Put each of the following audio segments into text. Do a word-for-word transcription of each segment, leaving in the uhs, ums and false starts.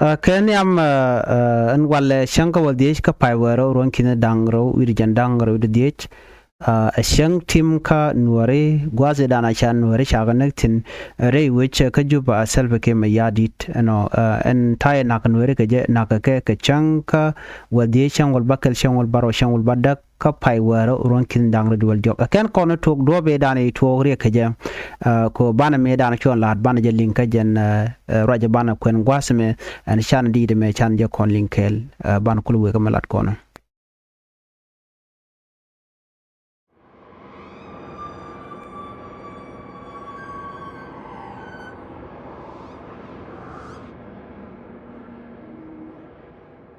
Ɛ kɛ nhiam, ɛ, ɛ, ɛn walɛ cäŋ kä wäl dhieec kä pay wäl rɛw ruɔ̱n ki̱n da̱ŋ rɛw wi̱cdɛ jiɛn da̱ŋ rɛw wi̱cdɛ dhieec. Ɛ cäŋ tim kä nuääri gua̱a̱th ëë dan a ca nuääri ca kɛ näk thi̱n rɛy wec kä Juba ɛ Salva Kiir Mayardit ɛnɔ, ɛ, ɛn ta̱yɛ na̱k nuääri kɛ jɛ na̱k kɛ kɛ cäŋ kä wäl dhieec, cäŋ wäl bäkɛl, cäŋ wäl bärɔw, cäŋ wäl bädäk kä pay wäl rɛw ruɔ̱n ki̱n da̱ŋ rɛw wäl diɔ̱k. Ɛ kɛn kɔn tuɔɔk duɔ̱ɔ̱p ëë dan i̱ tuɔɔk riɛk kɛ jɛ. Ɛ, kɛ banɛ mëë dan cuɔn la̱a̱t banɛ jɛ liŋ kä jɛn, ɛ, ɛ, ruacɛ banɛ kuɛn gua̱a̱th mɛ ɛn canɛ di̱i̱t mɛ canɛ jɛ kɔn liŋ kɛɛl, ɛ, banɛ kulɛ wëë kä mɛ lat kɔn.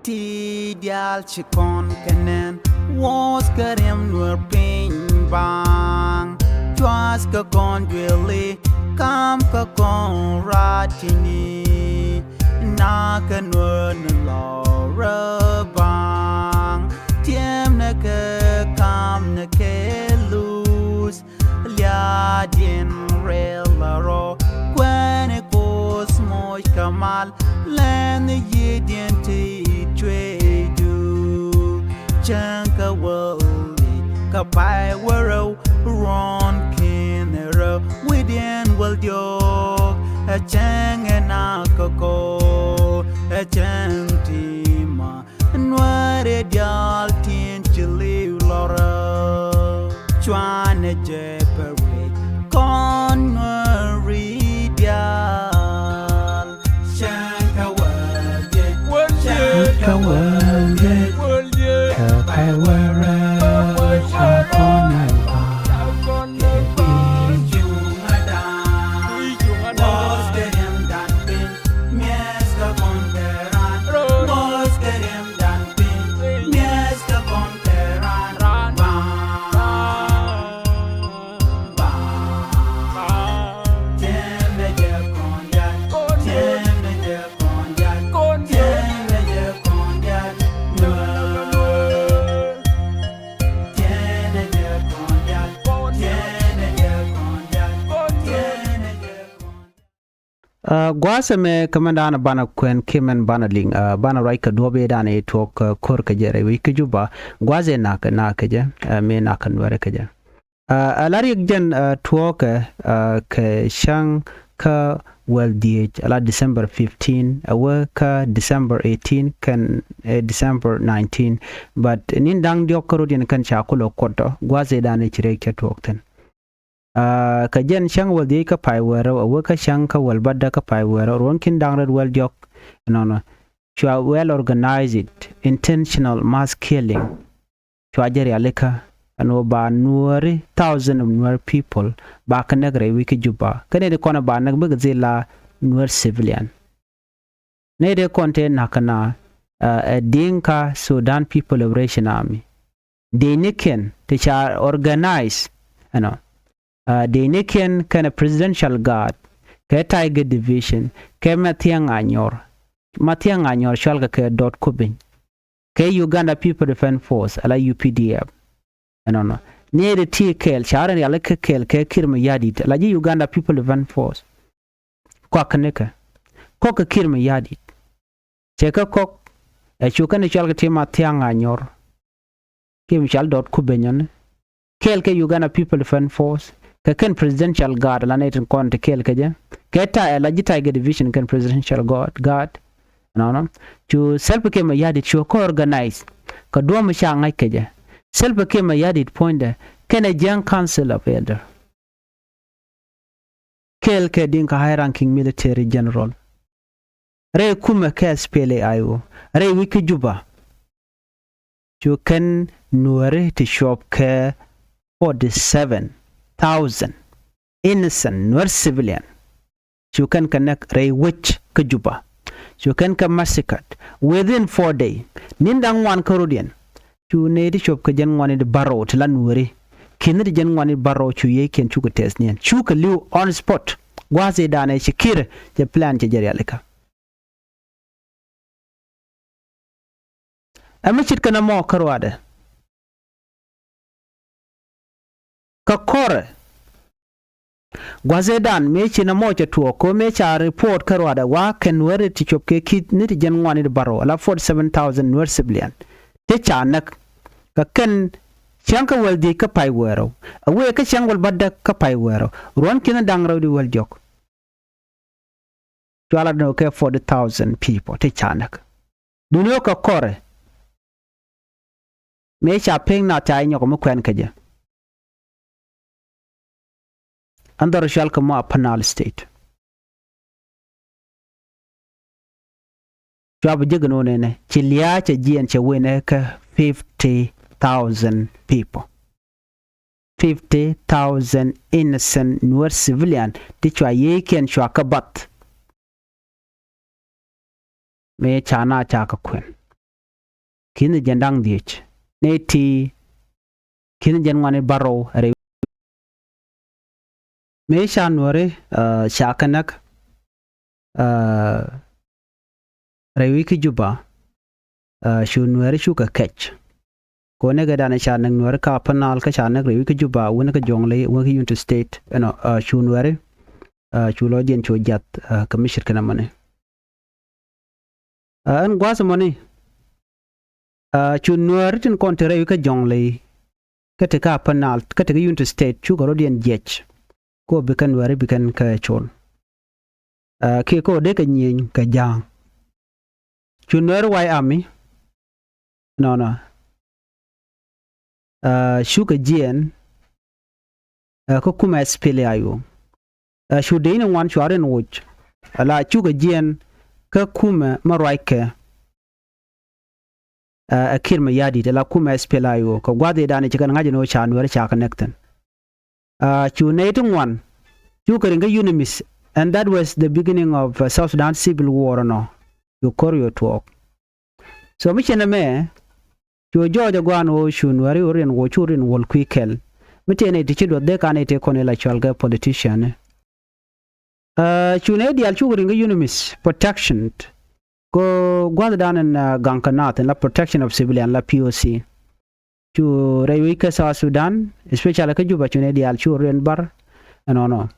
Ti diaal ci kɔn kɛ nɛn wuɔth kɛ riɛm nuɔr piny baŋ. Cuath kɛ kɔn duëli kam kɛ kɔn rat ti̱ni. Na kɛ nuɔr ni lɔrä baŋ. Tiɛm ni kɛ kam ni kɛ luth. Liaadiɛn rɛl a rɔ kuɛɛni Kuoth moc kɛ mal. Lɛn yiëëdiɛn ti cuëëcdu. Cäŋ kä wäl yic kä pay wäl rɛw ruɔ̱n ki̱n rɛw wi̱cdiɛn wäl diɔ̱k. Ɛ cäŋ ɛ na kä kɔr ɛ cäŋ ti ma. Nuäärɛ diaal tin ci li̱w lɔrä. Cuanɛ jɛ pɛ wec kɔn nuääri diaal. Cäŋ kä wäl jɛ. Cäŋ kä wäl jɛ. Kä pay wäl rɛw ca kɔn nɛy ba. Kɛ ti cuŋ a da̱a̱n. Wuɔth kɛ riɛm da̱a̱n piny. Ɛ, gua̱a̱th ɛmɛ kɛ mɛn da̱a̱n banɛ kuɛn kiɛ mɛn banɛ liŋ, ɛ, banɛ ruac kɛ duɔ̱ɔ̱p ëë da̱a̱n ëë tuɔɔk, ɛ, ko̱r kɛ jɛ rɛy wec kä Juba. Gua̱a̱th ëë na̱k, na̱k kɛ jɛ, ɛ, mëë na̱k kɛ nuäärɛ kɛ jɛ. Ɛ, ɛ la riɛk jɛn, ɛ, tuɔɔkɛ, ɛ, kɛ cäŋ kä wäl dhieec, ɛ la December fifteen, ɛ wä kä December eighteen, kɛn, ɛ, December nineteen. But ni̱n da̱ŋ diɔ̱k kä rot yɛn kɛn ca kulɛ kuɔt ɔ, gua̱a̱th ëë da̱a̱n ëë ci rɛy cɛ tuɔɔk thi̱n. Aa, kɛ jɛn cäŋ wäl dhieec kä pay wäl rɛw, a wä kä cäŋ kä wäl bädä kä pay wäl rɛw, ruɔ̱n ki̱n da̱ŋ rɛw wäl diɔ̱k. Ɛnɔnɔ. Cua well organized, intentional mass killing. Cua jɛ rialikä. Ɛn wä ba nuääri, thousand of Nuer people, ba kɛ näk rɛy wec kä Juba. Kä nɛy ti kɔn ba näk bikɛ dhil la Nuer civilian. Nɛy dee kɔn tëë na̱k kɛ na, ɛ, ɛ Dinka Sudan People Liberation Army. Dee ni kɛn ti ca organize, ɛnɔ. Ɛ, dee ni kɛn kɛnɛ Presidential Guard, kɛ Tiger Division, kɛ Mathiang Anyor. Mathiang Anyor cual kɛ kɛ Dot Kubiny. Kɛ Uganda People Defense Force, ala U P D F. Ɛnɔnɔ. Ni ɛ ti kɛɛl, ca rɛn rialikä kɛɛl kɛ Kiir Mayardit, ala ji̱ Uganda People Defense Force. Kɔak kɛ nikɛ. Kɔk kɛ Kiir Mayardit. Cɛ kɛ kɔk, ɛ cu kɛn cual kɛ ti Mathiang Anyor. Kiir mi cual Dot Kubiny. Kɛɛl kɛ Uganda People Defense Force. Kɛ kɛn Presidential Guard, ala nɛy tin kɔn ti kɛɛl kɛ jɛ. Kɛ ta ɛ la ji̱ Tiger Division kɛn Presidential Guard, Guard. Nɔnɔ. Cu Salva Kiir Mayardit cu kɛ organize. Kɛ duɔ̱ɔ̱p mi ca ŋa̱c kɛ jɛ. Salva Kiir Mayardit puɔ̱nydɛ. Kɛnɛ Jieng Council of Elder. Kɛɛl kɛ Dinka high ranking military general. Rɛy kumɛ kɛ S P L A I O. Rɛy wec kä Juba. Cu kɛn nuääri ti cuɔp kɛ forty seven thousand innocent Nuer civilian. Cu kɛn kɛ näk rɛy wec kä Juba. Cu kɛn kɛ massacred within four day. Ni̱n da̱ŋ ŋuan kä rot yɛn. Cu nɛy ti cuɔp kɛ jiɛn ŋuan in bärɔw ti la nuääri. Ki̱n ti jiɛn ŋuan in bärɔw cu yiëëkiɛn cukɛ tɛth niɛn. Cukɛ li̱w on spot. Gua̱a̱th i̱ da̱a̱n ɛ ci Kiir cɛ plan cɛ jɛ rialikä. Ɛ mi ce̱tkɛ nɔmɔ kä ruaadɛ. Kä kɔrɛ. Gua̱thëëdan mëë ci nɔmɔ cɛ tuɔɔk kɛ ɣöö mëë ca report kä ruaadɛ wa̱a̱ kɛ Nuääri ti cop kɛ ki̱th ni ti jiɛn ŋuan ni ti bärɔw ala forty seven thousand Nuer civilian ti ca näk. Kɛ kɛn cäŋ kä wäl dhieec kä pay wäl rɛw, a wëë kä cäŋ wäl bädäk kä pay wäl rɛw, ruɔ̱n ki̱n da̱ŋ rɛw di wäl diɔ̱k. Cua lat ni ɣöö kɛ forty thousand people ti ca näk. Duŋni ɣöö kɛ kɔrɛ mëë ca pek naath ca jɛ nyɔk mi kuɛn kä jɛ. Ɛn dhɔr cɔal kɛ mɔ Upper Nile State. Cua bi jek ni ɣöö nɛnɛ ci lia̱a̱ cɛ jiɛn cɛ wëë nɛ kä fifty thousand people. Fifty thousand innocent Nuer civilian ti cua yiëëkiɛn cua kä bath. Mëë ca naath ca kɛ kuɛn ki̱n jiɛn da̱ŋ dhieec, nɛy ti ki̱n jiɛn ŋuan ni bärɔw rɛy. Mëë ca Nuääri, ah, ca kɛ näk, ah, rɛy wec kä Juba, ah, cu Nuääri cukɛ kɛc. Kɛ ɣöö nɛy kɛ dan ca näk Nuääri kä Upper Nile kä ca näk rɛy wec kä Juba, wän kä Jonglei, wän kä Unity State, ɛnɔ, ah, cu Nuääri, ah, cu lɔcdiɛn cu jiath, ah, kɛ mi ce̱tkɛ nɔmɔni. Ah, ɛn gua̱a̱th ɛmɔni, ah, cu Nuääri tin kɔn te rɛy wec kä Jonglei, kä te kä Upper Nile, kä te kä Unity State, cukɛ rɔ̱diɛn jiɛc kɛ ɣöö bi kɛn Nuääri bi kɛn kɛ col. Ah, kiɛ kɛ ɣöö dee kɛ nyieny kɛ Ja̱a̱ŋ. Cu Nuääri White Army, nɔnɔ, ah, cukɛ jiɛn, ah, kä kumɛ S P L A I O. Ah, cu dec ni ŋuan cua riɛn woc, ala cukɛ jiɛn kä kumɛ mi ruackɛ, ah, ɛ Kiir Mayardit, ala kumɛ S P L A I O, kɛ gua̱a̱th ëëdan ci kɛn ŋa̱c ɛn ɣöö ca Nuääri ca kɛ näk thi̱n. Ah, cu nɛy ti ŋuan cukɛ riŋ kä UNMISS, and that was the beginning of, uh, South Sudan civil war ɛnɔ. Cu ko̱r yɛ tuɔɔk. So mi cɛ nɛmɛ, cu jɔɔc ɛ gua̱a̱n ɣöö cu Nuääri ɣöö riɛn woc, cu riɛn wäl kui̱ kɛl. Mi tëë nɛy ti ci duɔth dee ka nɛy tëë kɔn ila cɔal kɛ politician. Ah, cu nɛy diaal cukɛ riŋ kä UNMISS protection. Kɛ gua̱a̱thdan ɛn, ah, gaŋ kɛ naath ɛn la protection of civilian, la P O C. Cu rɛy wec kä South Sudan, especially kä Juba, cu nɛy diaal cu riɛn bar ɛnɔnɔ.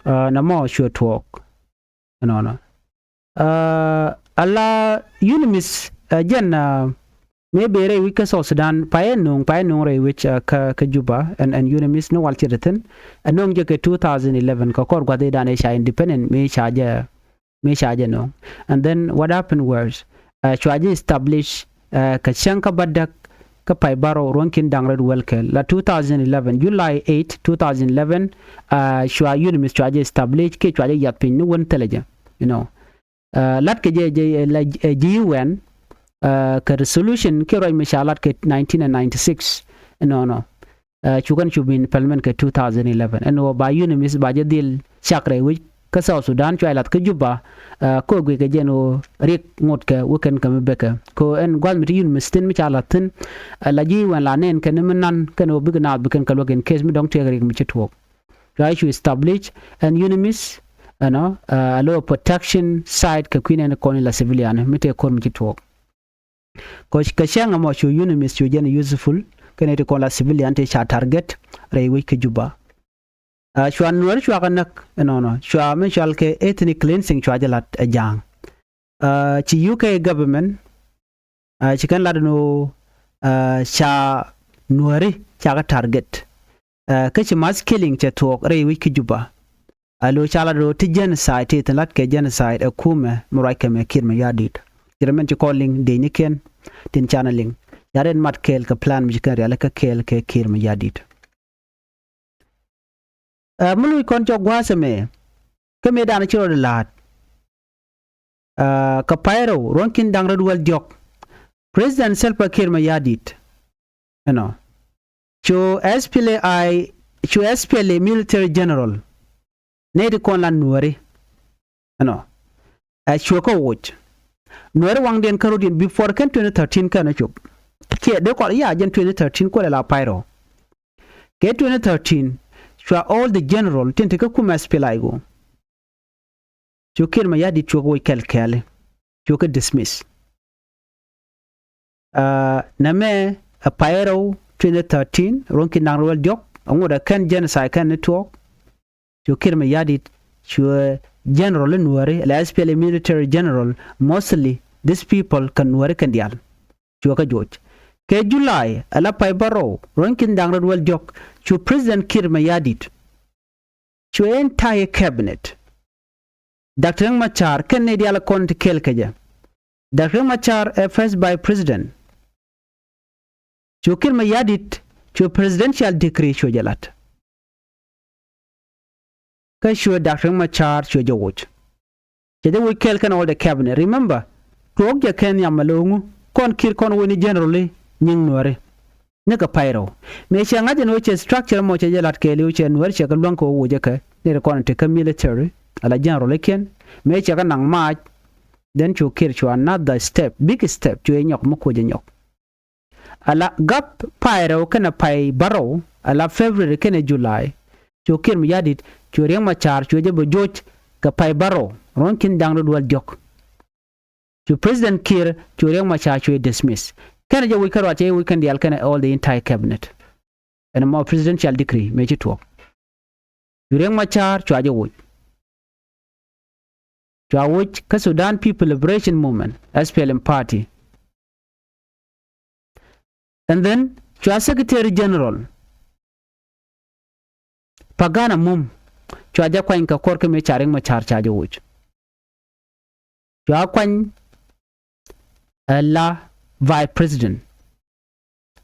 Ah, nɔmɔ cuɛ tuɔɔk ɛnɔnɔ. Ah, ala UNMISS, ah, jɛn, ah, mëë bëë rɛy wec kä South Sudan, payɛ nööŋ, payɛ nööŋ rɛy wec, ah, kä, kä Juba, ɛn, ɛn UNMISS ni wal ce̱t thi̱n. Ɛ nööŋ jɛ kɛ two thousand eleven, kɛ kɔr gua̱thdan ëë ca independent, mëë ca jɛ, mëë ca jɛ nööŋ. And then what happened was, ah, cua jɛ establish, ah, kɛ cäŋ kä bädäk kä pay bärɔw ruɔ̱n ki̱n da̱ŋ rɛw wäl kɛl. La two thousand eleven, July eight, two thousand eleven, ah, cua UNMISS cua jɛ establish kiɛ cua jɛ yath piny ni wän thilɛ jɛ, you know. Ah, la̱tkɛ jɛ, jɛ, eh, la, eh, ji̱ U N, ah, kɛ resolution kiɛ ruac mi ca la̱t kɛ nineteen and ninety-six. Ɛnɔnɔ. Ah, cu kɛn cu bi implement kɛ two thousand eleven. Ɛn ɣöö ba UNMISS ba jɛ dhil cak rɛy wec kä South Sudan, cua jɛ la̱th kä Juba, ah, kɛ ɣöö guic kɛ jɛ ɛn ɣöö riɛk ŋot kɛ wä kɛn kɛ mi bekɛ. Kɛ ɣöö ɛn gua̱th mi te UNMISS thi̱n mi ca la̱th thi̱n, ah, la ji̱ U N la nɛn kɛn mi nan kɛn ɣöö bikɛ naath bi kɛn kɛ luäk in case mi dɔ̱ŋ tëëkɛ riɛk mi ci tuɔɔk. Cua jɛ cu establish ɛn UNMISS, ɛnɔ, ah, a lo̱ protection site kɛ kui̱ nɛn kɔn ila civilian mi tëë ko̱r mi ci tuɔɔk. Kɛ, kɛ cäŋ ɛmɔ cu UNMISS cu jɛn useful kɛnɛ ti kɔn la civilian ti ca target rɛy wec kä Juba. Ah, cua Nuääri cua kɛ näk ɛnɔnɔ, cua mi cɔal kɛ ethnic cleansing cua jɛ la̱t ɛ Ja̱a̱ŋ. Ah, ci U K government, ah, ci kɛn lat ɛn ɣöö, ah, ca Nuääri ca kɛ target. Ah, kä ci mass killing cɛ tuɔɔk rɛy wec kä Juba. A lo̱ ca lat ɣöö ti genocide ti thi̱n, la̱tkɛ genocide ɛ kumɛ mi ruac kɛ mɛ Kiir Mayardit. Ci rɛ mɛn ci kɔn liŋ dec ni kiɛn tin canɛ liŋ. Ca rɛn mat kɛɛl kɛ plan mi ci kɛn rialikä kɛɛl kɛ Kiir Mayardit. Ah, mi lo̱c kɔn cɔk gua̱a̱th ɛmɛ, kä mëëdan ci rɔɔdɛ la̱a̱t. Ah, kɛ pay rɛw ruɔ̱n ki̱n da̱ŋ rɛw wäl diɔ̱k, President Salva Kiir Mayardit, ɛnɔ, cu S P L A I, cu S P L A military general, nɛy ti kɔn la Nuääri, ɛnɔ, ɛ cuɛ kä woc. Nuääri waŋdiɛn kä rɔ̱diɛn before kɛn twenty thirteen kɛn cop. Kiɛ dee kɔr ya jɛn twenty thirteen kuɔlɛ la pay rɛw. Kɛ twenty thirteen, cua all the general tin te kä kumɛ S P L A I O. Cu Kiir Mayardit cuɛ kɛ woc kɛl kɛɛli, cuɛ kɛ dismiss. Ah, nɛmɛ ɛ pay rɛw twenty thirteen, ruɔ̱n ki̱n da̱ŋ rɛw wäl diɔ̱k, ɛŋu dee kɛn genocide kɛn ni tuɔɔk. Cu Kiir Mayardit, cuɛ general in Nuääri, ala S P L A military general, mostly these people kɛ Nuääri kɛn diaal. Cuɛ kä joc. Kɛ July, ala pay bärɔw, ruɔ̱n ki̱n da̱ŋ rɛw wäl diɔ̱k, cu President Kiir Mayardit, cuɛ entire cabinet, Doctor Riek Machar, kɛn ni diaal kɔn ti kɛl kɛ jɛ. Doctor Riek Machar ɛ first vice president. Cu Kiir Mayardit, cu presidential decree cuɛ jɛ lat. Kä cuɛ Doctor Riek Machar cuɛ jɛ woc. Cɛ jɛ woc kɛɛl kɛn all the cabinet. Remember, tuɔɔk jɛ kɛn yam a lo̱o̱ŋu, kɔn Kiir kɔn woc ni generally nyiŋ Nuääri. Ni kɛ pay rɛw. Mëë cɛ ŋa̱c ɛn ɣöö cɛ structure mɔ cɛ jɛ la̱t kɛɛliw cɛ Nuääri cɛ kɛ luäŋ kɛ ɣöö wocɛ kɛ. Ni ri kɔn ti kä military, ala general ikiɛn. Mëë cɛ kɛ naŋ mac. Then cu Kiir cu another step, big step, cu ɛ nyɔk mi kuocɛ nyɔk. Ala gap pay rɛw kɛnɛ pay bärɔw, ala February kɛnɛ July. Cu Kiir Mayardit, cu Riek Machar, cu jɛ bɛ joc kɛ pay bärɔw, ruɔ̱n ki̱n da̱ŋ rɛw wäl diɔ̱k. Cu President Kiir, cu Riek Machar, cu dismiss. Kɛnɛ jɛ wi̱c kä ruac, cɛ wi̱c kɛn diaal kɛnɛ all the entire cabinet. Ɛn mɔ presidential decree, mëë ci tuɔɔk. Cu Riek Machar, cua jɛ woc. Cua woc kä Sudan People Liberation Movement, S P L M Party. And then, cua Secretary General, Pagan Amum, cua jɛ kuany kɛ kuɔr kä mëë ca Riek Machar ca jɛ woc. Cua kuany ala Vice President.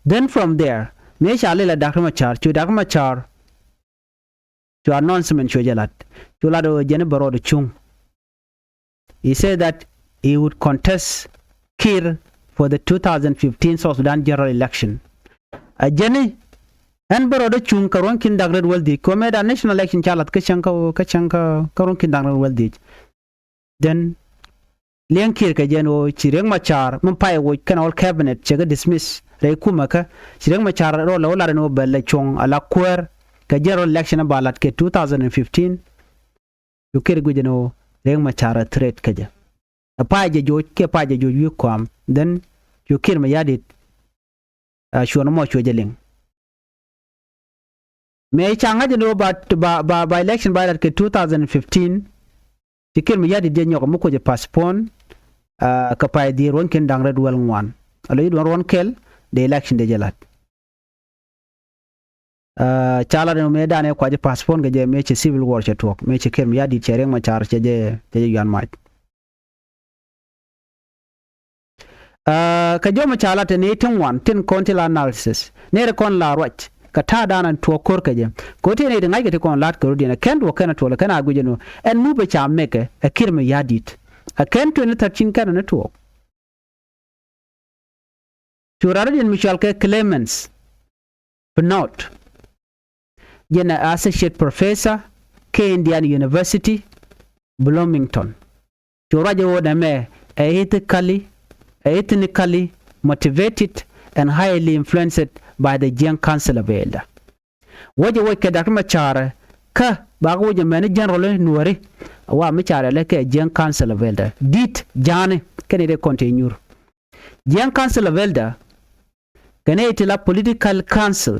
Then from there, mëë ca lil a Doctor Machar, cu Doctor Machar, cu announcement cu jɛ lat. Cu lat ɣöö jɛn bɛ rɔɔdɛ cuŋ. He said that he would contest Kiir for the two thousand fifteen South Sudan general election. A jɛn ɛn bɛ rɔɔdɛ cuŋ kɛ ruɔ̱n ki̱n da̱ŋ rɛw wäl dhiec. Kɛ ɣöö mëëdan national election ca lath kä cäŋ kä, kä cäŋ kä, kä ruɔ̱n ki̱n da̱ŋ rɛw wäl dhiec. Then liɛŋ Kiir kɛ jɛn ɣöö ci Riek Machar mi pay woc kɛnɛ all cabinet cɛ kɛ dismiss rɛy kumɛ kä. Ci Riek Machar rɔ lɛ wä lat ɛn ɣöö bɛ lɛ cuɔ̱ŋ ala kuäär kɛ general election ba lat kɛ two thousand and fifteen. Cu Kiir guic ɛn ɣöö Riek Machar ɛ threat kä jɛ. Ɛ pay jɛ joc kiɛ pay jɛ joc wi̱i̱ kɔam. Then cu Kiir Mayardit, a, cuɔ̱n mɔ cuɛ jɛ liŋ. Mëë ca ŋa̱c ɛn ɣöö ba, ba, ba, ba election ba lat kɛ two thousand fifteen. Ci Kiir Mayardit jɛ nyɔk mi kucɛ postpone, a, kɛ pay dhieec ruɔ̱n ki̱n da̱ŋ rɛw wäl ŋuan. A lo̱c duɔ̱n ruɔ̱n kɛl, the election dee jɛ lat. A, ca lat ɛn ɣöö mëëdan ɛ kua jɛ postpone kɛ jɛ mëë cɛ civil war cɛ tuɔɔk, mëë cɛ Kiir Mayardit cɛ Riek Machar cɛ jɛ, cɛ jɛ yuan mac. A, kɛ jɔmɛ ca lat tɛ ni ti ŋuan tin kɔn ti la analysis. Ni ri kɔn la ruac kɛ ta̱a̱dan an tuɔɔk ko̱r kɛ jɛ. Kɛ ɣöö ti ni ti ŋa̱ckɛ ti kɔn lat kɛ rut yɛn. Ɛ kɛn duɔ̱k kɛn a tuɔɔk lɛ kɛn a guic ɛn ɣöö ɛn move ca mɛkɛ ɛ Kiir Mayardit. Ɛ kɛn twenty thirteen kɛn ni tuɔɔk. Cu rat rut yɛn mi cɔal kɛ Clemens Pinot. Jɛn ɛ associate professor kɛ Indiana University, Bloomington. Cu ruac ɛ ɣöö nɛmɛ ɛ ethically, ɛ ethnically motivated and highly influenced by the Jieng Council of Elder. Wec ɛ wec kɛ Doctor Machar kä bakɛ wec ɛ mɛni general Nuääri. Wa mi ca rɛl kɛ Jieng Council of Elder dit ja̱a̱ni kɛn i̱ dee kɔn te nyuur. Jieng Council of Elder kɛn i̱ ti la political council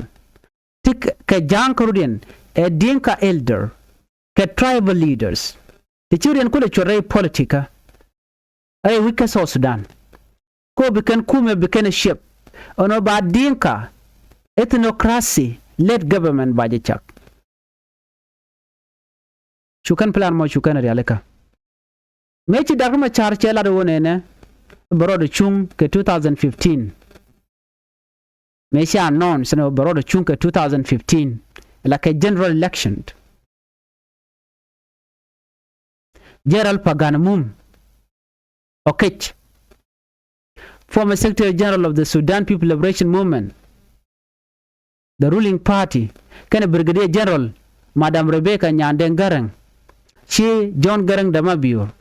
ti kɛ ja̱a̱ŋ kä rut yɛn ɛ Dinka elder kɛ tribal leaders. Ti ci rut yɛn kulɛ cuɔt rɛy politika rɛy wi̱c kä South Sudan. Ko bi kɛn kumɛ bi kɛn ɛ shape ɛn ɣöö ba Dinka ethnocracy led government ba jɛ cak. Cu kɛn plan mɔ cu kɛn rialikä. Mëë ci Doctor Machar cɛ lat ɣöö nɛnɛ bɛ rɔɔdɛ cuŋ kɛ two thousand fifteen. Mëë ci announce ni bɛ rɔɔdɛ cuŋ kɛ two thousand fifteen la kɛ general election. General Pagan Amum Okech, former Secretary General of the Sudan People Liberation Movement, the ruling party, kɛnɛ Brigadier General Madam Rebecca Nyandeng Garang, ci John Garang de Mabior.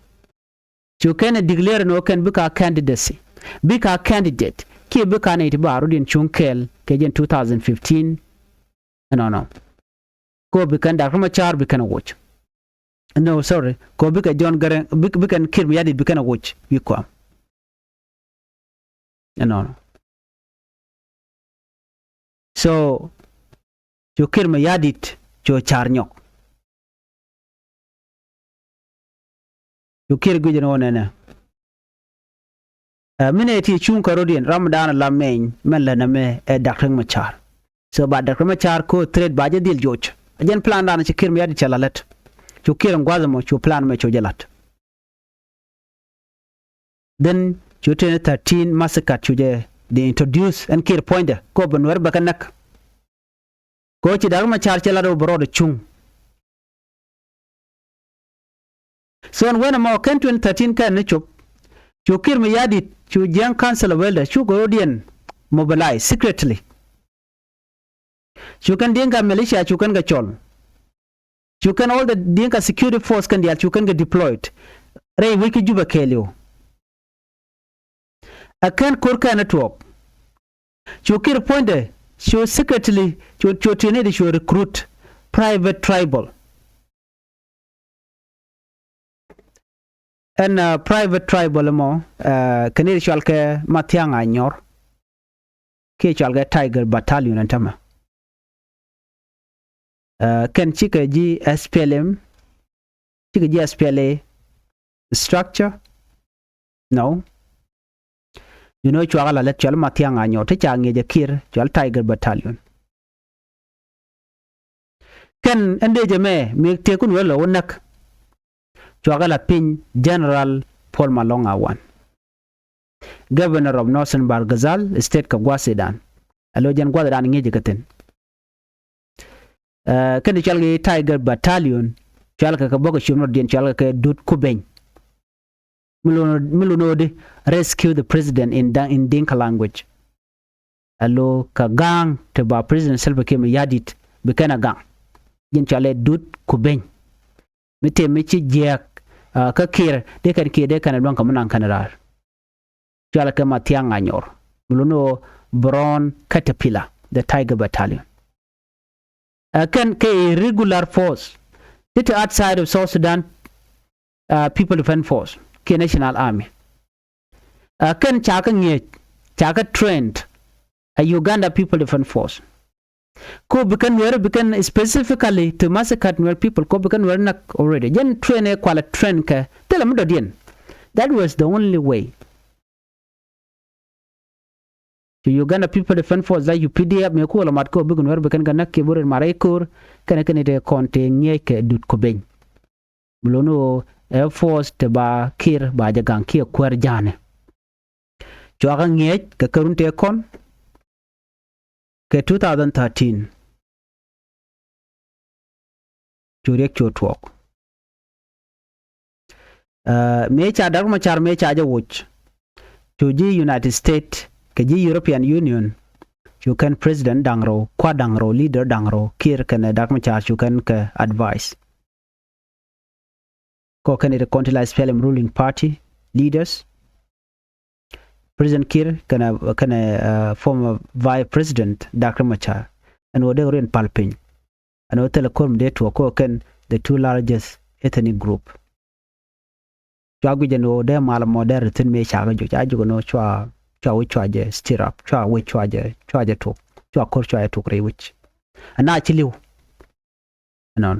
Cu kɛn ɛ declare ni ɣöö kɛn bikɛ a candidacy, bikɛ a candidate kiɛ bikɛ a nɛy ti ba rut yɛn cuŋ kɛɛl kɛ jɛn two thousand fifteen. Ɛnɔnɔ. Ko bi kɛn Doctor Machar bi kɛn ɛ woc. No, sorry. Ko bikɛ John Garang, bi, bikɛ Kiir Mayardit bi kɛn ɛ woc wi̱i̱ kɔam. Ɛnɔnɔ. So cu Kiir Mayardit cu car nyɔk. Cu Kiir guic ɛn ɣöö nɛnɛ, ɛ, mi nɛ ti cuŋ kärɔ̱diɛn ram dan la mɛny mɛn lät nɛmɛ ɛ Doctor Machar. So ba Doctor Machar ko threat ba jɛ dhil joc. A jɛn plan dan ci Kiir Mayardit cɛ la lät. Cu Kiir ɛn gua̱th ɛmɔ cu plan mɛ cu jɛ la̱t. Then cu twenty thirteen massacre cu jɛ di introduce ɛn Kiir puɔ̱nydɛ ko bɛ Nuɛr bɛ kɛ näk. Ko ci Doctor Machar cɛ lat ɔ bɛ rɔɔdɛ cuŋ. So ɛn wen ɛmɔ kɛn twenty thirteen kɛn ni cop. Cu Kiir Mayardit cu Jiɛŋ Council of Elders cu kɛ rɔ̱diɛn mobilize secretly. Cu kɛn Dinka militia cu kɛn kɛ cɔl. Cu kɛn all the Dinka security force kɛn diaal cu kɛn kɛ deployed rɛy wec kä Juba kɛɛliw. Ɛ kɛn ko̱r kɛn ɛ tuɔɔk. Cu Kiir puɔ̱nydɛ cu secretly cu, cu tiɛni di cu recruit private tribal. Ɛn, uh, private tribal ɛmɔ, uh, kɛn i̱ cual kɛ Mathiang Anyor kiɛ cual kɛ Tiger Battalion ɛn tämɛ. Uh, kɛn cikɛ ji̱ S P L M, cikɛ ji̱ S P L A structure. No. You know, cuakɛ la lät cual Mathiang Anyor ti ca ŋi̱eec ɛ Kiir cual Tiger Battalion. Kɛn ɛn dee jɛ mɛ mi tëë kun wee lɔ wä näk. Cuakɛ la piny General Paul Malong Awan, Governor of Northern Bahr el Ghazal State kɛ gua̱thidan. Alo jɛn gua̱thidan ŋi̱eec kä thi̱n. Uh, kɛn cual kɛ Tiger Battalion, cual kɛ kɛ bɔk kɛ cup nɔtdiɛn cual kɛ kɛ Dut Kubeny. Mi lo, mi lo nɔ di rescue the president in, in Dinka language. Alo kɛ ga̱a̱ŋ te ba President Salva Kiir Mayardit bi kɛn a ga̱a̱ŋ. Ji̱n cualɛ Dut Kubeny. Mi te mi ci jiɛɛk, uh, kä Kiir dee kɛn Kiir dee kɛn a luäŋ kɛ mi naŋ kɛn raar. Cualɛ kɛ Mathiang Anyor. Mi lo nɔ Brown Caterpillar, the Tiger Battalion. Uh, kɛn kɛ irregular force ti te outside of South Sudan, uh, People Defense Force kiɛ National Army. Uh, kɛn ca kɛ ŋi̱eec, ca kɛ trained a Uganda People Defense Force. Ko bi kɛn Nuɛr, bi kɛn specifically to massacre Nuer people, ko bi kɛn Nuɛr näk already. Jɛn train ɛ kualɛ train kɛ thilɛ mi dɔ̱diɛn. That was the only way. Cu Uganda People Defense Force la U P D F mëë ku wä lɔ mat kä ɔ bikɛ Nuɛr bi kɛn kɛ näk kiɛ bi rɔɔd mat rɛy ko̱r kɛnɛ kɛnɛ tëë kɔn tëë ŋi̱eec kɛ Dut Kubeny. Mi lo̱ni ɣöö ɛ force te ba Kiir ba jɛ ga̱ŋ kiɛ kuäär ja̱a̱nɛ. Cuakɛ ŋi̱eec kɛ kärun tëë kɔn kɛ two thousand thirteen. Cu riɛk cu tuɔɔk. Uh, mëë ca Dak Macar mëë ca jɛ woc. Cu ji̱ United States kɛ ji̱ European Union. Cu kɛn president da̱ŋ rɛw, kua̱r da̱ŋ rɛw, leader da̱ŋ rɛw, Kiir kɛnɛ Dak Macar cu kɛn kɛ advice. Kɔ kɛnɛ ti kɔn ti la S P L M ruling party leaders. President Kiir kɛnɛ, kɛnɛ, uh, former vice president Dak Macar. Ɛn ɣöö dee ɣöö riɛn pal piny. Ɛn ɣöö thilɛ ko̱r mi dee tuɔɔk kɛ kɛn the two largest ethnic group. Cua guic ɛn ɣöö dee mal ɛmɔ dee ri thi̱n mëë ca kɛ juc, a juc ɛn ɣöö cua, cua wec cua jɛ stir up, cua wec cua jɛ, cua jɛ tuk, cua ko̱r cua jɛ tuk rɛy wec. Ɛn a ci li̱w. Ɛnɔn.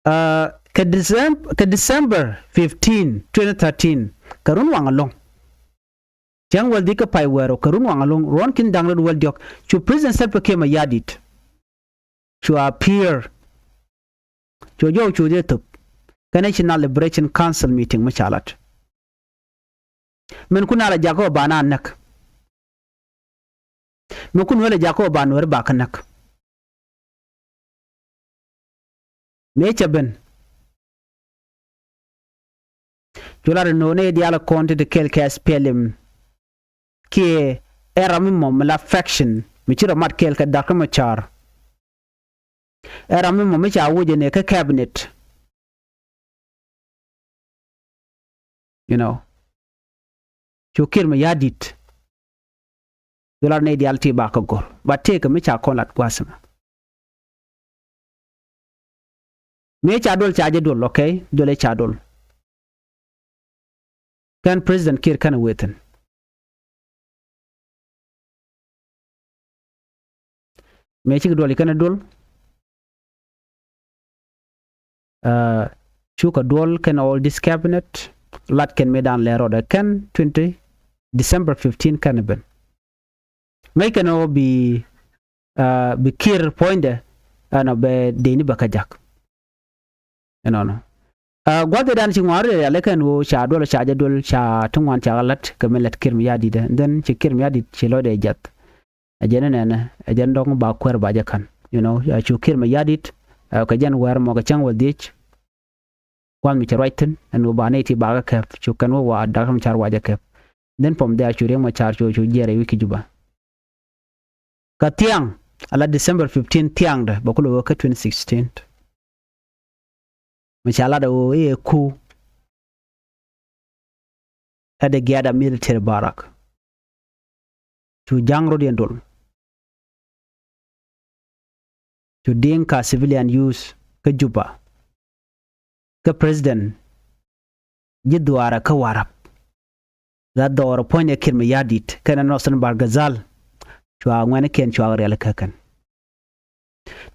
Uh, kɛ Decem-, kɛ December fifteen, twenty thirteen, kɛ run waŋ ɛlɔ̱ŋ. Cäŋ wäl dhieec kä pay wäärä kɛ run waŋ ɛlɔ̱ŋ, ruɔ̱n ki̱n da̱ŋ rɛw wäl diɔ̱k, cu President Salva Kiir Mayardit. Cua appear. Cua jɔw cu dhie thöp. Kɛ National Liberation Council meeting mi ca lat. Min kun a la jakä ɔ ba na näk. Min kun wee la jakä ɔ ba Nuɛr ba kä näk. Mëë cɛ ben. Cu lat inɔ nɛy diaal kɔn ti ti kɛl kɛ S P L M. Kiɛ ɛ ram mi mɔ mi la faction mi ci rɔ mat kɛl kɛ Dak Macar. Ɛ ram mi mɔ mi ca wuc ɛn ɛ kä cabinet. You know. Cu Kiir Mayardit. Cu lat nɛy diaal ti ba kä go̱r. Ba tëëkɛ mi ca kɔn lat gua̱a̱th ɛmɛ. Mëë ca duɔl ca jɛ duɔl, okay? Duɔl ëë ca duɔl. Kɛn President Kiir kɛnɛ wee thi̱n. Mëë cikɛ duɔl i̱ kɛnɛ duɔl. Uh, cukɛ duɔl kɛnɛ all this cabinet. lat kɛn mëë dan lɛ rɔɔdɛ kɛn twenty December fifteen kɛn ben. Ŋäc kɛn ɣöö bi, ah, bi Kiir puɔ̱nydɛ ɛn ɔ bɛ dee ni bɛ kä jak. Ɛnɔnɔ. Ah, gua̱th ëëdan ci ŋuan rɔɔdɛ rialikä ɛn ɣöö ca duɔl, ca jɛ duɔl, ca ti ŋuan ca kɛ la̱t kɛ min lät Kiir Mayardit. Then ci Kiir Mayardit ci lɔcdɛ jiath. Ɛ jɛn inɛnɛ, ɛ jɛn dɔ̱ŋ ba kuäär ba jɛ ka̱n. You know, ah, cu Kiir Mayardit, ah, kɛ jɛn wäär mɔ kɛ cäŋ wäl dhiec. Gua̱th mi cɛ ruac thi̱n ɛn ɣöö ba nɛy ti ba kɛ kɛp, cu kɛn wä wa da̱k mi car wa jɛ kɛp. Then from there cu Riek Machar cu, cu jiɛɛr ɛ wi̱c kä Juba. Kä thiaŋ, ala December fifteen thiaŋdɛ bɛ kulɛ wä kä twenty sixteen. Mi ca lat ɛ ɣöö i̱ ɛ ku ɛ dee giaatdɛ military barrack. Cu ja̱ŋ rɔ̱diɛn dol. Cu Dinka civilian youth kä Juba. Kä president ji̱ dhuaarɛ kä Warap. La dhɔr puɔ̱nydɛ Kiir Mayardit kɛnɛ Northern Bahr el Ghazal. Cua ŋuɛ̈nikiɛn cua rialikä kɛn.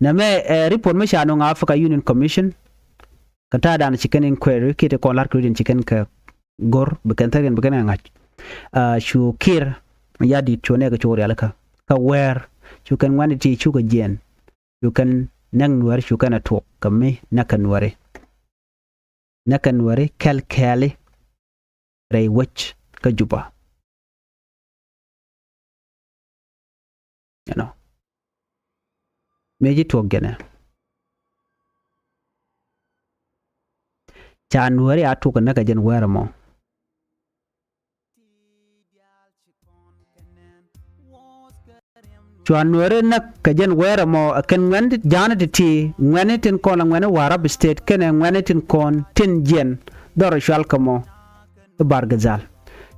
Nɛmɛ, eh, report mi ca nöŋ Africa Union Commission. Kɛ ta̱a̱ dan ci kɛn inquiry kiɛ ti kɔn la̱r kɛ rɔ̱diɛn ci kɛn kɛ go̱r bi kɛn thäriɛn bi kɛn kɛ ŋa̱c. Ah, cu Kiir Mayardit cu nɛɛkɛ cu rialikä. Kä wäär cu kɛn ŋuɛ̈ni ti cukɛ jiɛɛn. Cu kɛn näk Nuääri cu kɛn ɛ tuɔɔk kɛ mi näkɛ Nuääri. Näkɛ Nuääri kɛl kɛɛli rɛy wec kä Juba. You know. Mëë ci tuɔɔk jɛnɛ. Ca Nuääri a tuɔɔk näkɛ jɛn wäär ɛmɔ. Cua Nuääri näk kɛ jɛn wäär ɛmɔ ɛ kɛn ŋuɛ̈ni ja̱a̱ni ti̱ti̱, ŋuɛ̈ni tin kɔn la ŋuɛ̈ni Warap State kɛnɛ ŋuɛ̈ni tin kɔn tin jiɛn dhɔr cual kɛ mɔ i̱ Bahr el Ghazal.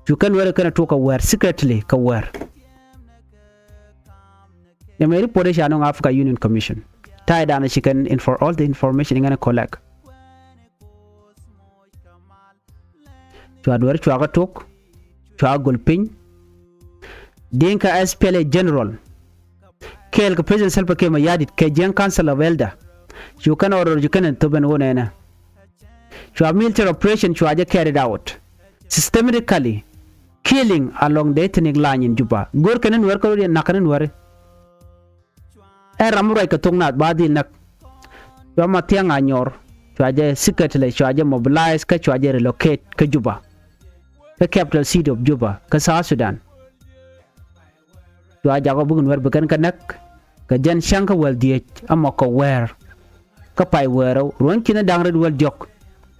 Cu kɛn Nuääri kɛn ɛ tuɔɔk kɛ wäär secretly kɛ wäär. Nɛmɛ report i̱ ca nöŋ Africa Union Commission. Ta̱a̱ dan ci kɛn in for all the information in ŋɛn collect. Cua Nuääri cua kɛ tuɔɔk, cua gol piny. Dinka S P L A general kɛɛl kɛ President Salva Kiir Mayardit kɛ Jieng Council of Elder. Cu kɛn order cu kɛn thop ɛn ɣöö nɛnɛ. Cua military operation cua jɛ carried out. Systematically killing along the ethnic line in Juba. Go̱r kɛn Nuääri kä rɔ̱diɛn, näk kɛn Nuääri. Ɛ ram mi ruac kɛ thok naath ba dhil näk. Cua Mathiang Anyor, cua jɛ secretly, cua jɛ mobilize, kä cua jɛ relocate kä Juba. Kä capital city of Juba, kä South Sudan. Cua jakɔ buk Nuäär bi kɛn kɛ näk, kɛ jɛn cäŋ kä wäl dhieec, amɔ kɛ wäär. Kä pay wäär rɛw, ruɔ̱n ki̱n da̱ŋ rɛw wäl diɔ̱k.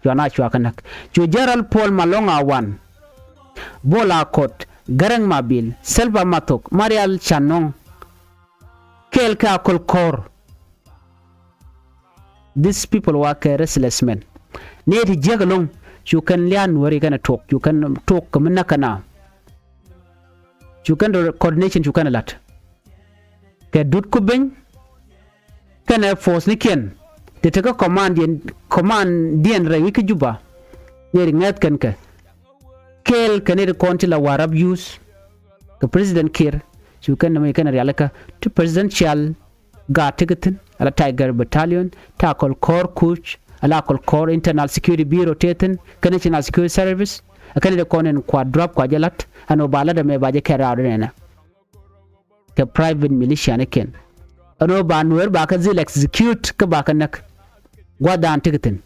Cua na cua kɛ näk. Cu General Paul Malong Awan, Bol Akot, Garang Mabil, Salva Mathok, Marial Chanong, kɛɛl kɛ Akol Kor. These people were kɛ restless men. Ni ti jiäk ɛlɔ̱ŋ, cu kɛn lia̱a̱ Nuääri kɛn ɛ tuɔɔk, cu kɛn tuɔɔk kɛ mi näk kɛn a. Cu kɛn coordination cu kɛn ɛ la̱t. Kɛ Dut Kubeny, kɛnɛ force nikiɛn, ti tekä command diɛn, command diɛn rɛy wi̱c kä Juba. Ni ri ŋäth kɛn kɛ. Kɛɛl kɛ ni ri kɔn ti la Warap youth. Kɛ President Kiir, cu kɛn nɛmɛ kɛn rialikä ti presidential gaat tekɛ thi̱n, ala Tiger Battalion, ti Akol Kor Kuc, ala Akol Kor Internal Security Bureau tëë thi̱n, kɛ National Security Service, ɛ kɛn ɛ kɔn in kua drop kua jɛ la̱t, ɛn ɣöö ba la̱t ɛmɛ ba jɛ kɛn raawdɛ nɛnɛ. Kɛ private militia ni kɛn. Ɛn ɣöö ba Nuäär ba kɛ dhil execute kä ba kɛ näk. Gua̱dan tekɛ thi̱n.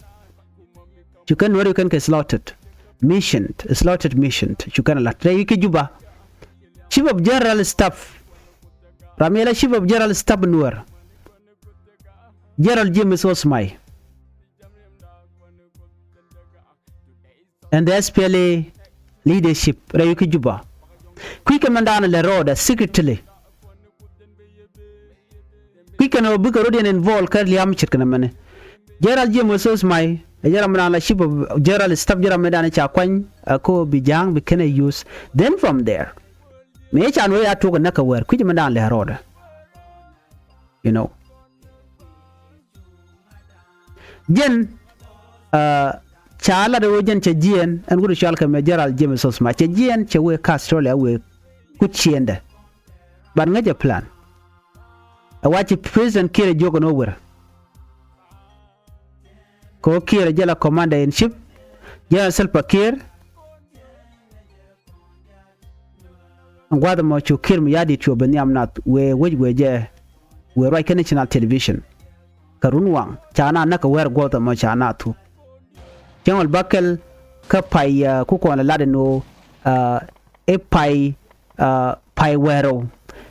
Cu kɛn Nuäär cu kɛn kɛ slaughtered. Mission, slaughtered mission, cu kɛn la̱t. Rɛy wi̱c kä Juba. Chief of General Staff. Ram yɛlɛ Chief of General Staff Nuäär. General James Osmai. And the S P L A leadership rɛy wi̱c kä Juba. Kui̱ kɛ mɛn daanɛ lɛ rɔɔdɛ secretly. Kui̱ kɛn ɣöö bikɛ rɔ̱diɛn involve kä lia̱a̱m ce̱tkɛ nɛmɛni. General James Osmai, ɛ jɛ ram mi daan la chief of general staff, jɛ ram mi daan ca kuany, ɛ kɛ ɣöö bi ja̱a̱ŋ bi kɛn ɛ use. Then from there, mëë ca Nuäär a tuɔɔk ɛ näk kɛ wäär, kui̱c mɛn daan lɛ rɔɔdɛ. You know. Jɛn, ah, ca lat ɛ ɣöö jɛn cɛ jiɛɛn, ɛn wut cɔal kɛ mɛ General James Osmai. Cɛ jiɛɛn, cɛ wëë kä Australia, wëë kuc ciëndɛ. But ŋäcɛ plan. Ɛ wa ci President Kiir ɛ jiök ɛn ɣöö wër. Kɛ ɣöö Kiir ɛ jɛ la commander in chief, General Salva Kiir, Ɛn gua̱a̱th ɛmɔ cu Kiir Mayardit cu ben nhiam nath wëë wec wëë jɛ wëë ruac kä national television. Kɛ run waŋ ca na näk kɛ wäär guɔ̱th ɛmɔ ca na thuk. Cäŋ wäl bäkɛl kä pay, ah, ku kɔn lɛ lat ɛn ɣöö, ah, i̱ pay, ah, pay wäärä.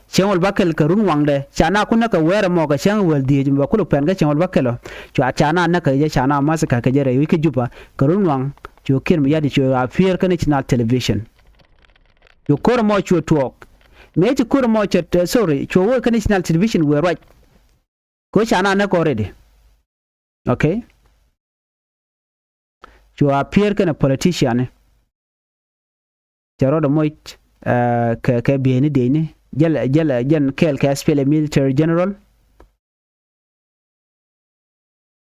Cäŋ wäl bäkɛl kɛ run waŋdɛ ca na ku näk kɛ wäär ɛmɔ kɛ cäŋ wäl dhieec mi bɛ kulɛ pɛn kä cäŋ wäl bäkɛl ɔ. Cua ca na näk kɛ jɛ ca na massacre kɛ jɛ rɛy wec kä Juba kɛ run waŋ. Cu Kiir Mayardit cu appear kä national television. Cu ko̱r ɛmɔ cuɛ tuɔɔk. Mëë ci ko̱r ɛmɔ cɛ, eh, sorry, cuɛ wä kä national television wëë ruac. Kɛ ɣöö ca na näk already. Okay. Cua appear kɛnɛ politician ni. Cɛ rɔɔdɛ moc, eh, kɛ, kɛ bieyni dieyni. Jɛl, jɛl, jɛn kɛɛl kɛ S P L A military general.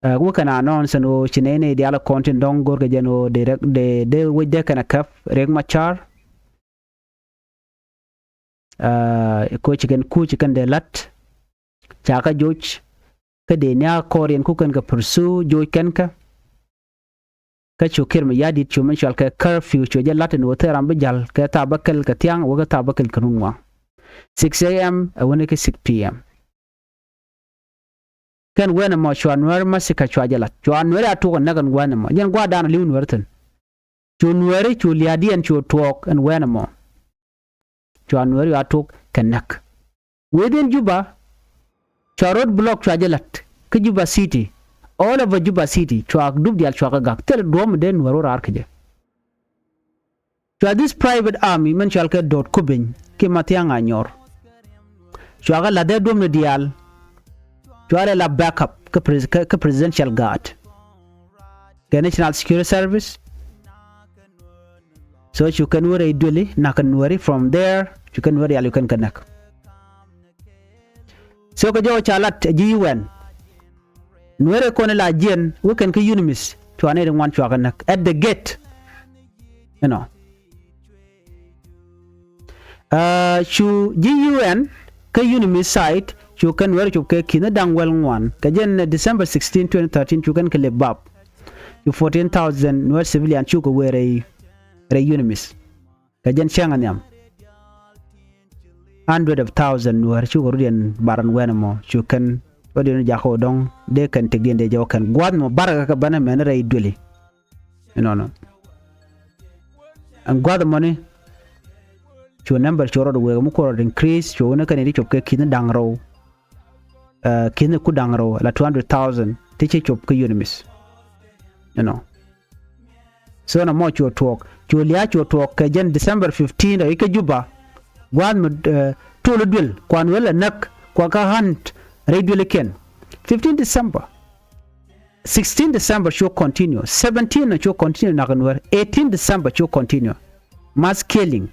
Eh, wä kɛn announce ɛn ɣöö ci nɛy nɛy diaal kɔn tin dɔ̱ŋ go̱rkɛ jɛn ɣöö dee Riek, dee, dee wecdɛ kɛnɛ käp Riek Machar. Ah, koci kɛn, koci kɛn dee la̱t. Ca kä joc. Kä dee ni a kɔɔriɛn ku kɛn kɛ pursue joc kɛn kä. Kä cu Kiir Mayardit cu min cɔal kɛ curfew cu jɛ la̱t ɛn ɣöö thil ram bi ja̱l kɛ thaap bäkɛl kɛ thia̱a̱ŋ wä kä thaap bäkɛl kɛ run waŋ. Six A M ɛ wä ni kä six P M. Kɛn wɛn ɛmɔ cua Nuäär massacre cua jɛ la̱t. Cua Nuääri a tuɔk ɛ näk ɛn wɛn ɛmɔ. Jɛn gua̱a̱r dan a li̱w Nuäär thi̱n. Cu Nuääri cu lia̱a̱diɛn cu tuɔɔk ɛn wɛn ɛmɔ. Cua Nuääri a tuɔk kɛ näk. Within Juba, cua road block cua jɛ la̱t. Kä Juba City. All over Juba City. Cua dup diaal cua kɛ gak. Thil duɔ̱ɔ̱m mi dee Nuäär wä raar kɛ jɛ. Cua this private army min cɔal kɛ Dot Kubeny kiɛ Mathiang Anyor. Cua kɛ la̱th dee duɔ̱mni diaal. Cua rɛ la backup kä pres-, kä, kä presidential guard. Kɛ National Security Service. So cu kɛn wä rɛy dueli nak kɛ Nuääri from there. Cu kɛn wä rial cu kɛn kɛ näk. So kɛ jɔw ca lat ɛ ji̱ U N. Nuäär ɛ kɔn ila jiɛn wä kɛn kä UNMISS. Cua nɛy ti ŋuan cua kɛ näk at the gate. You know. Ah, cu ji̱ U N kä UNMISS site cu kɛn Nuäär cop kɛ ki̱n da̱ŋ wäl ŋuan. Kɛ jɛn, eh, December sixteen, twenty thirteen cu kɛn kɛ lip bap. Cu fourteen thousand Nuäär civilian cukɛ wee rɛy, rɛy UNMISS. Kɛ jɛn cäŋ a nhiam. Hundred of thousand Nuäär cukɛ rut yɛn bar ɛn wɛn ɛmɔ cu kɛn wä diɛn jakä wä dɔ̱ŋ dee kɛn tëkdiɛn dee jɛ wä kɛn gua̱a̱th mɔ barkɛ kɛ bänɛ mɛn rɛy dueli. Inɔnɔ. Ɛn gua̱a̱th ɛmɔni cu number cu rɔɔdɛ wëë mi ku rɔɔdɛ increase cu wä ni kɛn i̱ ti cop kɛ ki̱n da̱ŋ rɛw. Eh, ki̱n ku da̱ŋ rɛw la two hundred thousand ti ci cop kä UNMISS. You know. So na mɔ cu tuɔɔk. Cu lia̱a̱ cu tuɔɔk kɛ jɛn December fifteen rɛy kä Juba. Gua̱a̱th mi, eh, tuɔl duel kuan wël ɛ näk kua kä hunt rɛy duel ikiɛn. Fifteen December. Sixteen December cu continue. Seventeen na cu continue nak Nuäär. Eighteen December cu continue. Mass killing.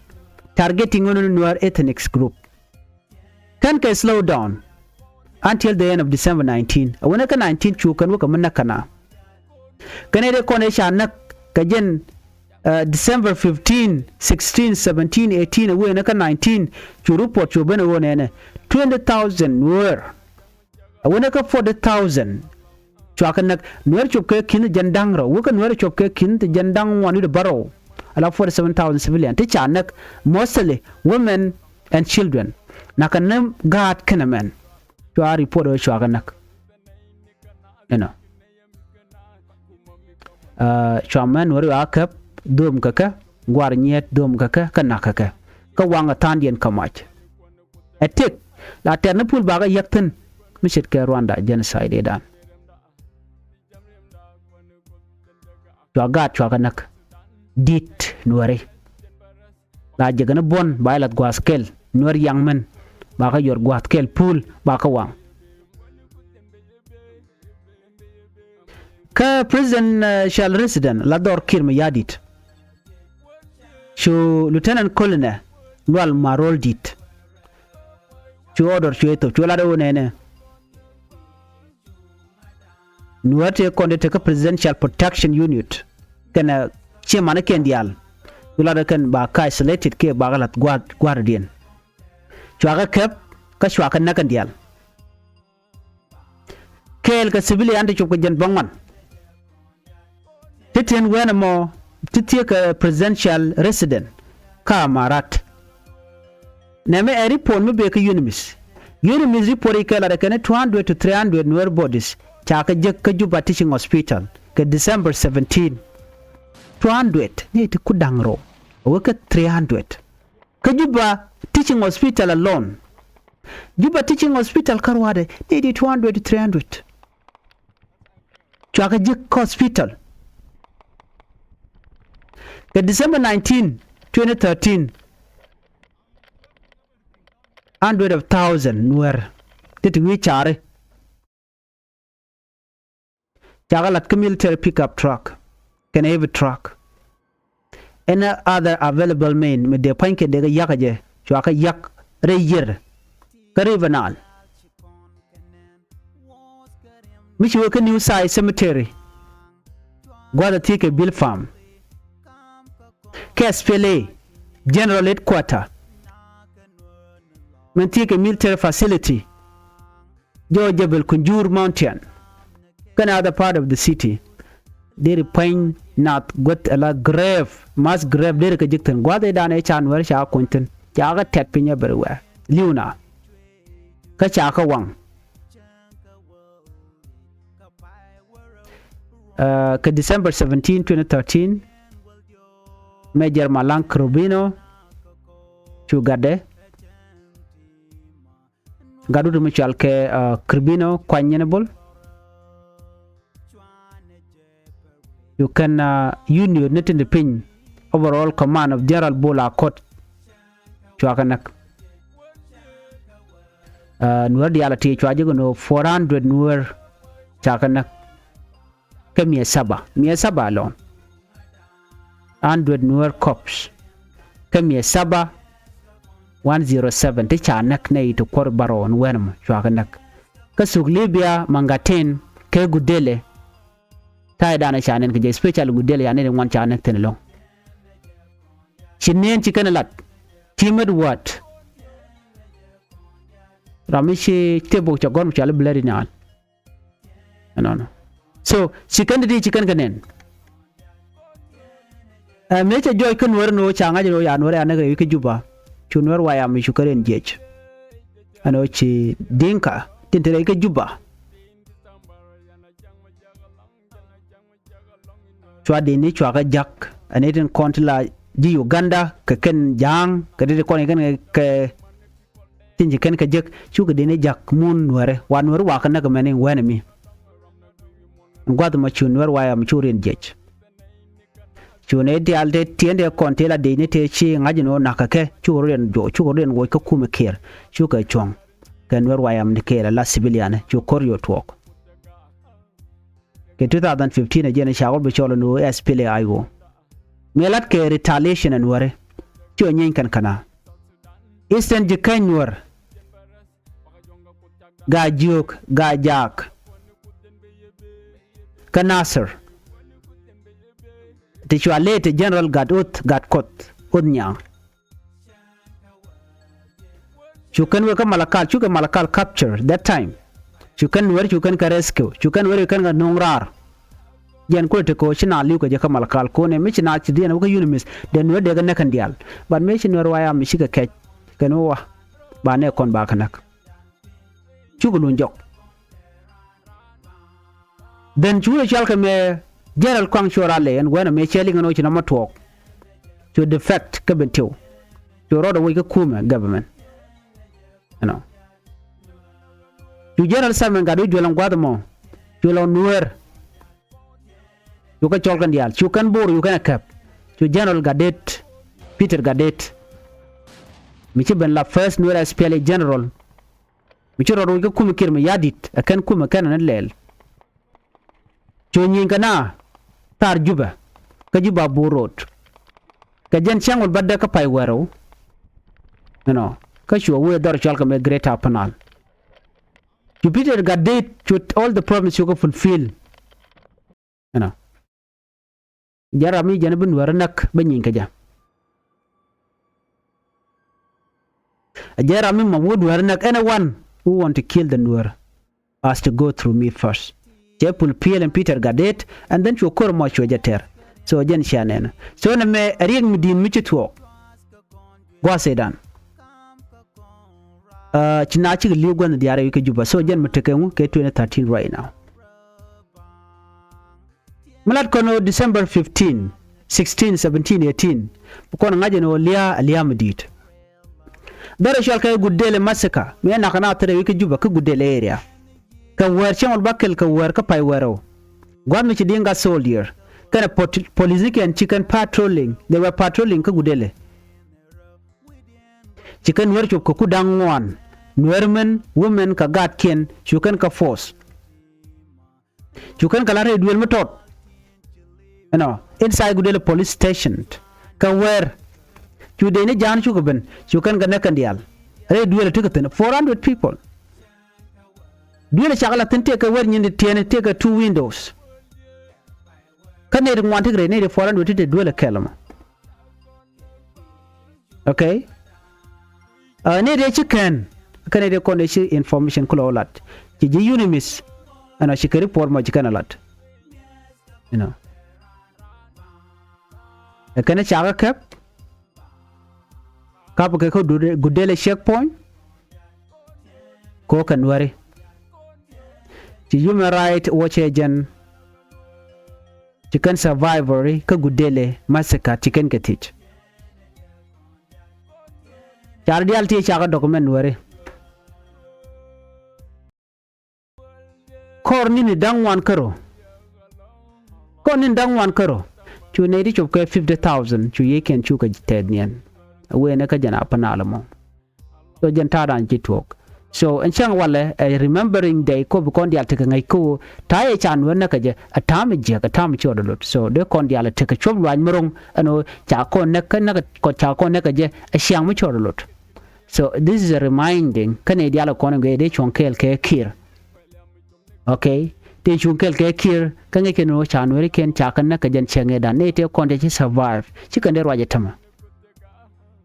Targeting on Nuäär ethnic group. Kɛn kɛ slow down until the end of December nineteen. A wänɛ kä nineteen cu kɛn wä kɛ mi näk kɛn a. Kɛn ɛ dee kɔn ɛ ca näk kɛ jɛn, uh, December fifteen, sixteen, seventeen, eighteen, a wänɛ kä nineteen cu report cu ben ɛ wä nɛnɛ twenty thousand Nuäär. A wänɛ kä forty thousand cua kɛ näk. Nuäär cop kɛ ki̱n jɛn da̱ŋ rɛw. Wä kä Nuäär cop kɛ ki̱n ti jɛn da̱ŋ ŋuan wi̱cdɛ bärɔw. Ala forty seven thousand civilian ti ca näk, mostly women and children. Nakɛ ni gaat kɛnɛ mɛn. Cua report wä cua kɛ näk. You know. Uh, cua mɛn Nuäär cua käp dhom kɛ kɛ, gua̱r nyiet dhom kɛ kɛ, kä nak kɛ kɛ. Kä waŋ ɛ tha̱a̱ŋdiɛn kä mac. Ɛ tëk la tɛr ni pul bakɛ yäk thi̱n mi ce̱tkɛ Rwanda genocide ëëdan. Cua gaat cua kɛ näk di̱t Nuääri. La jek ni buɔ̱n ba jɛ lath gua̱a̱th kɛl Nuäär yaŋ mɛn ba kä yuɔr gua̱a̱th kɛl pul ba kä waŋ. Kä presidential resident la dhɔr Kiir Mayardit. Cu Lieutenant Colonel Lual Marol Dit. Cu order cu ethop cu lat ɛ wä nɛnɛ. Nuäär tëë kɔn dee tekä Presidential Protection Unit kɛnɛ ciɛ manikiɛn diaal. Cu lat ɛ kɛn ba kä isolated kiɛ ba kä lath gua̱a̱r, gua̱a̱rdiɛn. Cua kɛ käp kä cua kɛ näk kɛn diaal. Kɛɛl kɛ civilian ti cop kɛ jɛn bäŋuan. Ti tin wɛn ɛmɔ ti thieek kɛ presidential resident kä Amarat. Nɛmɛ ɛ report mi bek kä UNMISS. UNMISS report i̱ kɛ lat ɛ kɛn two hundred to three hundred Nuer bodies ca kɛ jek kä Juba Teaching Hospital kɛ December seventeen. Two hundred ni ti ku da̱ŋ rɔw a wek kä three hundred. Kä Juba Teaching Hospital alone. Juba Teaching Hospital kä ruaadɛ ni ti two hundred to three hundred. Cua kɛ jek kä hospital. Kɛ December nineteen, twenty thirteen, hundred of thousand Nuer ti ti wi̱i̱ caari. Ca kɛ lat kä military pickup truck kɛnɛ heavy truck. Any other available mean mi dee pua̱ny kɛ dee kɛ yak kɛ jɛ, cua kɛ yak rɛy yier kä River Nile. Mi ci wee kä New Site Cemetery, gua̱th a thiec kɛ Bilpam. Kɛ SPLA General Headquarter, min thiec kɛ military facility jɔw Jebel Kunjur Mountain kɛnɛ other part of the city. Deri pua̱ny nath guäth ala grave, mass grave deri kɛ jek thi̱n. Gua̱th ëëdan ëë ca Nuɛr ca kuny thi̱n, ca kɛ tɛt piny everywhere. Li̱w na kä ca kɛ waŋ. Kä December seventeen, twenty thirteen, Major Malang Krubino cu gatdɛ. Gat wut mi cual kɛ Krubino Kuany Nyinibol. Cu kɛn unit ni tin ti piny, overall command of General Bol Akot, cua kɛ näk. Nuɛr diaal a ti cua jek ni four hundred Nuɛr ca kɛ näk. Kä mia saba, mia saba alone. Hundred Nuer corps. Kä mia saba, one zero seven, ti ca näk nɛ i̱ ti kuɔr barɔw ni wɛn mɔ cua kɛ näk. Kä thuk Libya, Mangaten kɛ Gudele. Ta̱yɛ danɛ ca nɛn kɛ jɛ, especially Gudele, ca nɛn i̱ ŋuan ca näk thi̱n ɛlɔ̱ŋ. Ci nɛn ci kɛn ɛ lat. Ci mät wa̱a̱t. Ram mi ci tëë bok ca gɔ̱r mi cɔal i̱ Bloody Nile. Ɛnɔnɔ. So ci kɛn ti ti ci kɛn kɛ nɛn. Ɛ mëë cɛ jɔɔc kä Nuɛr ni ɣöö ca ŋa̱c ni ɣöö ya Nuɛr ya näk rɛy wi̱c kä Juba. Cu Nuɛr wayam mi cu kä riɛn jiɛc. Ɛn ɣöö ci Dinka tin te rɛy kä Juba. Cua dini cua kɛ jak ɛn itin kɔn ti la ji̱ Uganda kɛ kɛn ja̱a̱ŋ kɛ ti ti kɔn kɛn kɛ tin ci kɛn kɛ jek cukɛ dini jak mun Nuɛri wa Nuɛri wa kɛ näk mɛni wɛni mi. Guath mɔ cu Nuɛri wa yam cu rin jiɛc. Cu ni dial te tiɛn dee kɔn ti la dini te ci ŋa̱c ni wä nakä kɛ cukɛ rin juɔk cukɛ rin woc kä kumɛ kiɛr cukɛ cuɔ̱ŋ. Kɛ Nuɛri wa yam ni kɛɛl la civilian cu kor yo tuɔɔk. Kɛ two thousand fifteen a jɛn ca wä bi cɔl ni wä SPLA IO. Mi lat kɛ retaliation ɛn wäri. Ci ɔ nyieeny kɛn kɛna. Eastern Jikäny Nuɛr. Gaa Jiök, gaa Jaak. Kä Nasir. Ti cua late General Gat Uth, Gat Koth, Uth Nyaŋ. Cu kɛn wek kä Malakal, cukɛ Malakal capture that time. Cu kɛn Nuɛr, cu kɛn kɛ rescue, cu kɛn Nuɛr, cu kɛn kɛ no̱o̱ŋ raar. Jɛn kulɛ tekɛ ɣöö ci naath li̱w kɛ jɛ kä Malakal ko̱n ɛ mi ci naath ci dhiɛn wä kä UNMISS dee Nuɛr dee kɛ näk kɛn diaal. But mëë ci Nuɛr wayam mi cikɛ kɛc kɛn wä wa ba nɛ kɔn ba kɛ näk. Cukɛ luny jɔk. Then cu rɔ cɔal kɛ mɛ General Kuaŋ cu rɔ lɛ ɛn wɛn mɛ cɛ liŋ ɛn ɣöö ci nɔmɔ tuɔɔk. Cu defect kä Bentiu. Cu rɔɔdɛ woc kä kumɛ government. Ɛnɔ. Cu General Simon Gatwec juɔl ɛn gua̱th ɛmɔ. Cu lɔ Nuɛr. Cu kɛ cɔl kɛn diaal. Cu kɛn Bor, cu kɛn ɛ käp. Cu General Gatdet. Peter Gatdet. Mi ci ben la first Nuɛr SPLA General. Mi ci rɔɔdɛ woc kä kumɛ Kiir Mayardit ɛ kɛn kumɛ kɛn ni lɛl. Cu nyieny kɛ na thar Jubɛ kä Juba Bor Road. Kɛ jɛn cäŋ wal bädɛ kä pay wɛrɛw. Ɛnɔ kä cu a wee dhɔr cɔal kɛ mɛ Greater Upper Nile. Cu Peter Gatdet cu all the promise cu kɛ fulfill. Ɛnɔ. Jɛn ram mi jɛn bi Nuɛr näk bä nyiny kä jɛ. Jɛn ram mi ma wut Nuɛr näk, anyone who want to kill the Nuɛr has to go through me first. Cɛ pul piɛl in Peter Gatdet and then cu kor mɔ cuɛ jɛ tɛr. So jɛn cia nɛn. So nɛ mɛ riɛk mi di̱i̱n mi ci thuɔɔk. Gua̱th Sudan. Ci na cikɛ li̱w gua̱n diaal rɛy wec kä Juba. So jɛn mi tekɛ ŋu kɛ twenty thirteen right now. Mi lat kɔn ɣöö December fifteen, sixteen, seventeen, eighteen, bi kɔn ŋa̱c ɛn ɣöö lia̱a̱ a lia̱a̱ mi di̱i̱t. Dhɔr ɛ cɔal kɛ Gudele massacre mi ɛ nak kɛ naath rɛy wec kä Juba kä Gudele area. Kɛ wäär cäŋ wal bäkɛl kɛ wäär kä pay wäär rɛw. Gua̱th mi ci Dinka soldier kɛnɛ polisnikiɛn ci kɛn patrolling, they were patrolling kä Gudele. Ci kɛn Nuäär cop kɛ ku da̱ŋ ŋuan. Nuäär män, women kɛ gaatkiɛn cu kɛn kɛ force. Cu kɛn kɛ la̱t rɛy duël mi tɔt. Ɛnɔ inside Gudele police station. Kɛ wäär cu dee ni ja̱a̱n cukɛ ben cu kɛn kɛ näk kɛn diaal. Rɛy duël a tekɛ thi̱n four hundred people. Duël a cakɛ la̱t thi̱n tëëkɛ wäär nyin ti tiɛɛni tëëkɛ two windows. Kä nɛy ti ŋuan tekɛ rɛy nɛy ti four hundred ti te duël a kɛl ɛmɔ. Okay. Nɛy ti ci kɛn kä nɛy ti kɔn ti ci information kulɛ wä lat ci ji̱ UNMISS. Ɛnɔ ci kɛ report mɔ ci kɛn a lat. Ɛnɔ ɛ kɛn cakɛ kɛp. Kapɛ kɛ kä Gudele checkpoint. Kɛ ɣöö kɛ Nuääri. Ci Human Rights Watch ɛ jɛn ci kɛn survivor kä Gudele massacre ci kɛn kɛ thiec. Car diaal ti cakɛ document Nuääri. Kɔr ni̱ni da̱ŋ ŋuan kärɔ̱. Kɔr ni̱ni da̱ŋ ŋuan kärɔ̱. Cu nɛy ti cop kɛ fifty thousand cu yiëëkiɛn cukɛ tɛth niɛn. Ɛ wëë ni kä jɛn a pä nal ɛmɔ. So jɛn ta̱a̱dan ci tuɔɔk. So ɛn cäŋ walɛ ɛ remembering day kop kɔn diaal tekɛ ŋäc kä ɣöö ta̱a̱ yɛ ca Nuäär näk kɛ jɛ ɛ ta̱a̱ mi jiäk ɛ ta̱a̱ mi cɔɔd ɛ lot. So dee kɔn diaal ɛ tekɛ cuɔp luac mi ro̱ŋ ɛn ɣöö ca kɔn näk kä näk kɔ ca kɔn näk kɛ jɛ ɛ ciaŋ mi cɔɔd ɛ lot. So this is a reminding kä nɛy diaal ɛ kɔn in guiy dee cuɔ̱ŋ kɛɛl kɛ Kiir. Okay. Tëë cuŋ kɛl kɛ Kiir kä ŋäc kɛn ɣöö ca Nuäärikiɛn ca kɛ näk kɛ jɛn cäŋ ëëdan nɛy tëë kɔn tëë ci survive ci kɛn dee ruac ɛ tämɛ.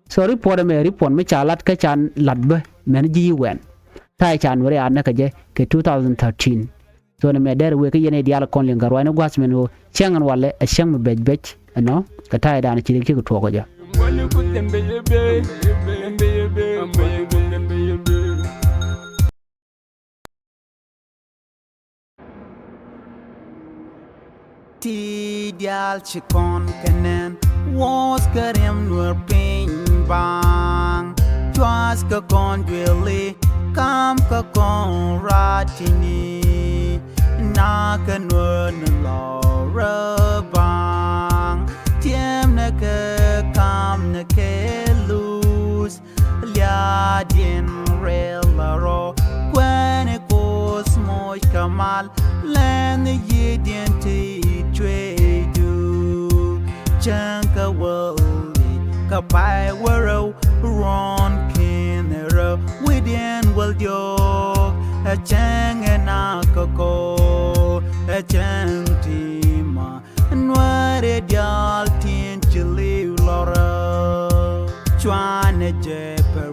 So report ɛmɛ report mi ca lat kä ca lat bä mɛn ji̱ UN. Ta̱yɛ ca Nuääri a näk kɛ jɛ kɛ two thousand thirteen. So nɛmɛ dɛr wëë kä yɛn ɛ diaal kɔn liŋ kɛ ruac ni gua̱th mɛn ɣöö cäŋ ɛn walɛ ɛ cäŋ mi bɛc bɛc ɛnɔ kɛ ta̱yɛ dan ci riɛk cikɛ tuɔɔk kɛ jɛ. Ti diaal ci kɔn kɛ nɛn wuɔth kɛ riɛm Nuäär piny baaŋ. Cuath kɛ kɔn juëli kam kɛ kɔn raatini. Nak kɛ Nuäär ni lɔrä baaŋ. Tiɛm ni kɛ kam ni kɛ luth. Liaadiɛn rɛl la rɔ kuɛn ɛ Kuoth moc kɛ mal. Lɛn ɛ yiëëdiɛn ti cuëëcdu. Cäŋ kɛ wäl i̱ kɛ pay wä rɛw ruɔ̱n ki̱n ɛ rɛw wi̱diɛn wäl diɔ̱ɔ̱k. Ɛ cäŋ ɛ nak kɛ kɔ ɛ cäŋ ti ma. Nuäärɛ diaal tin ci li̱w lɔrä. Cuanɛ jɛ pɛ